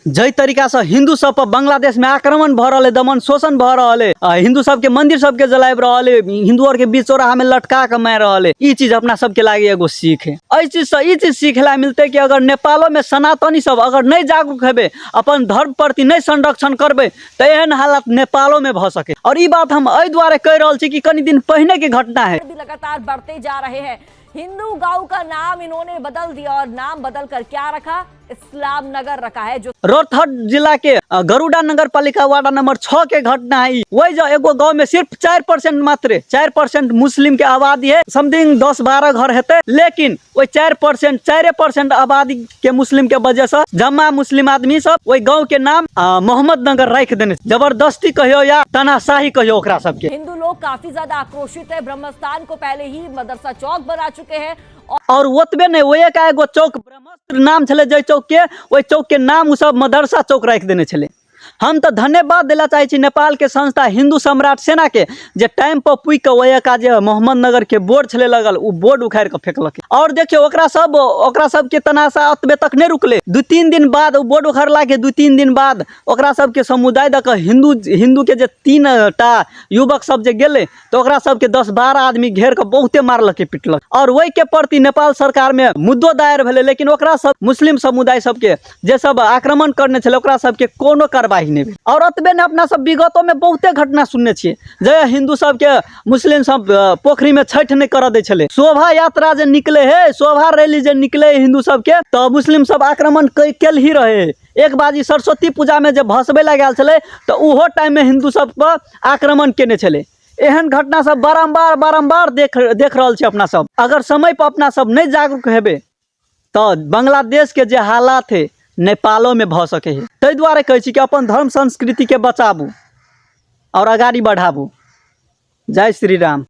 जाहि तरीकासँ हिन्दू सब पर बांग्लादेशमे आक्रमण भऽ रहल है, दमन शोषण भऽ रहल है, हिन्दू सबके मंदिर सबके जलाबि रहल है, हिन्दू आरके बीच चौराहामे लटका कऽ मारि रहल है, ई चीज अपना सबके लागे एगो सीख है। एहि चीजसँ ई चीज सीख ला मिलतै कि अगर नेपालोमे सनातनी सब अगर नहि जागरूक हेबै, अपन धर्म प्रति नहि संरक्षण करबै, तऽ एहन हालत नेपालोमे भऽ सकै। आओर ई बात हम एहि दुआरे कहि रहल छी कि कनि दिन पहिनेके घटना है। भी लगातार बढ़ते जा रहे हैं। हिंदू गांव का नाम इन्होंने बदल दिया और नाम बदल कर क्या रखा, इस्लाम नगर रखा है। जो रौतहट जिला के गरुड़ा नगर पालिका वार्ड नंबर 6 के घटना है। वही जो एगो गांव में सिर्फ 4% मात्र 4% मुस्लिम के आबादी है, समथिंग 10-12 घर हेतै, लेकिन ओहि 4% आबादी के मुस्लिम के वजह से जमा मुस्लिम आदमी सब ओहि गांव के नाम मोहम्मद नगर राखि देने, जबरदस्ती कहियो या तानाशाही कहियो ओकरा सबके। हिंदू लोग काफी ज्यादा आक्रोशित है। ब्रह्मस्थान को पहले ही मदरसा चौक बना चुके हैं। और ओतबे नहि, ओहि एगो चौक ब्रह्मस्त्र नाम छलै जाहि चौक के, ओहि चौक के नाम ओ सब मदरसा चौक राखि देने छलै। हम तऽ धन्यवाद देला चाहै छी नेपालके संस्था हिन्दू सम्राट सेनाके जे टाइम पर पुगि कऽ ओहि एका जे मोहम्मद नगरके बोर्ड छलै लगल, ओ बोर्ड उखाड़ि कऽ फेकलकै। आओर देखियौ ओकरा सबके तनाशा ओतबे तक नहि रुकलै, 2-3 दिन बाद ओ बोर्ड उखाड़लाके 2-3 दिन बाद ओकरा सबके समुदाय दऽ कऽ हिन्दूके जे 3 युवक सब जे गेलै तऽ ओकरा सबके 10-12 आदमी घेर कऽ बहुते मारलकै पिटलक। आओर ओहिके प्रति नेपाल सरकारमे मुद्दो दायर भेलै, लेकिन ओकरा सब मुस्लिम समुदाय सबके जे सब आक्रमण करने छलै ओकरा सबके कोनो कार्रवाई नहि भेल। आओर ओतबे नहि, अपना सब विगतोमे बहुते घटना सुनने छियै जे हिन्दू सबके मुस्लिम सब पोखरिमे छठि नहि करऽ दै छलै। शोभा यात्रा जे निकलै है, शोभा रैली जे निकलै है हिन्दू सबके, तऽ मुस्लिम सब आक्रमण केल ही रहै है। एक बाजी सरस्वती पूजामे जे भसबै लए गेल छलै तऽ ओहो टाइममे हिन्दू सब पर आक्रमण केने छलै। एहन घटना सब बारम्बार बारम्बार देख रहल छी अपना सब। अगर समय पर अपना सब नहि जागरूक हेबै तऽ बांग्लादेशके जे हालात है नेपालोमे भऽ सकै है। ताहि दुआरे कहै छी कि अपन धर्म संस्कृतिके बचाबू आओर अगाड़ी बढ़ाबू। जय श्री राम।